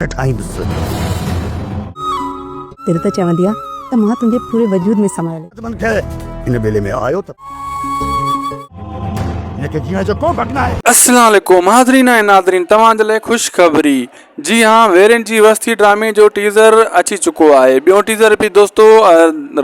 نه ٺاهيندس. تر ته چوندي آ ته مان تنهنجي پوري وجود ۾ سمايل. من کي هن ٻيلي ۾ آيو ته هن کي جيئڻ جو ڪو به حق ناهي. السلام عليڪم حاضرين ۽ ناظرين توهان جي لاء خوشخبري جي ها ويرين جي وستي ڊرامي جو ٽيزر اچي چڪو آهي ٻيو ٽيزر به دوستو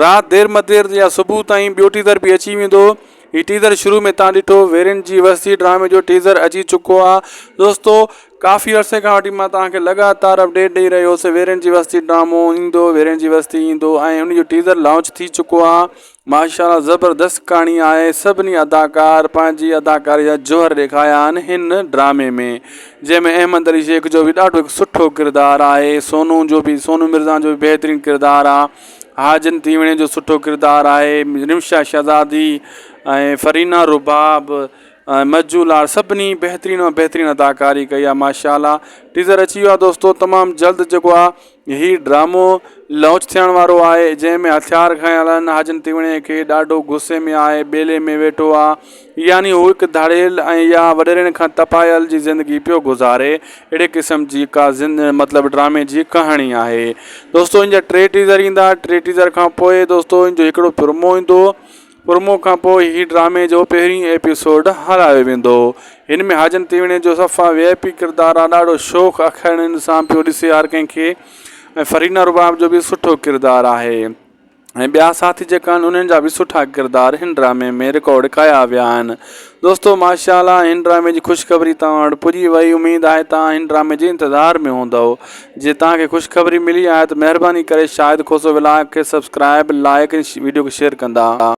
رات دير مدير يا صبح تائين ٻيو ٽيزر به اچي ويندو هي ٽيزر شروع ۾ تان ڏٺو ويرين جي وستي ڊرامي جو ٽيزر اچي چڪو آهي دوستو ڪافي عرصي کان وٺي مان توهان کي لڳاتار اپڊيٽ ڏئي رهيو هوس ويرين جي وستي ڊرامو ايندو ويرين جي وستي ايندو ۽ ان جو ٽيزر لانچ ٿي چڪو آهي ماشاء الله زبردست ڪهاڻي آهي سڀني اداڪار پنهنجي اداڪاري جا جوهر ڏيکايا آهن هن ڊرامي ۾ جنهن ۾ احمد علي شيخ جو به ڏاڍو هڪ سٺو ڪردار آهي سونو جو به سونو مرزا جو به بهترين ڪردار آهي حاجن تيوڻي جو سٺو ڪردار آهي رمشا شهزادي ۽ فرينا رباب ۽ مجو لاڙ سڀني بهترين مان بهترين اداڪاري ڪئي آ ماشاء الله ٽيزر اچي ويو آ دوستو تمام جلد جيڪو آ هي ڊرامو لانچ ٿيڻ وارو آهي جنهن ۾ هٿيار کنيل آهن حاجن تيوڻي کي ڏاڍو غصي ۾ آهي ٻيلي ۾ ويٺو آ يعني هو هڪ ڌاڙيل ۽ يا وڏيرن کان تپايل جي زندگي پيو گذاري اهڙي قسم جي ڪا زند مطلب ڊرامي جي ڪهاڻي آهي دوستو ان جا ٽي ٽيزر ايندا ٽي ٽيزر کان پوء دوستو ان جو هڪڙو پرومو ايندو پرومو کان پوء هي ڊرامي جو پهرين ايپيسوڊ هلايو ويندو. هن ۾ حاجن تيوڻي جو صفا وي آء پي ڪردار آ ڏاڍو شوخ اکين سان پيو ڏسي هر ڪنهن کي ۽ فرينا رباب جو به سٺو ڪردار آهي ۽ ٻيا ساٿي جيڪا آهن انهن جا به سٺا ڪردار هن ڊرامي ۾ رڪارڊ ڪيا ويا آهن دوستو ماشاء الله هن ڊرامي جي خوشخبري توهان وٽ پڄي وئي اميد آهي توهان هن ڊرامي جي انتظار ۾ هوندؤ جي توهان کي خوشخبري ملي آهي ته مهرباني ڪري شاهد کوسو ولاگ کي سبسڪرائب لائڪ ۽ ويڊيو کي شيئر ڪندا.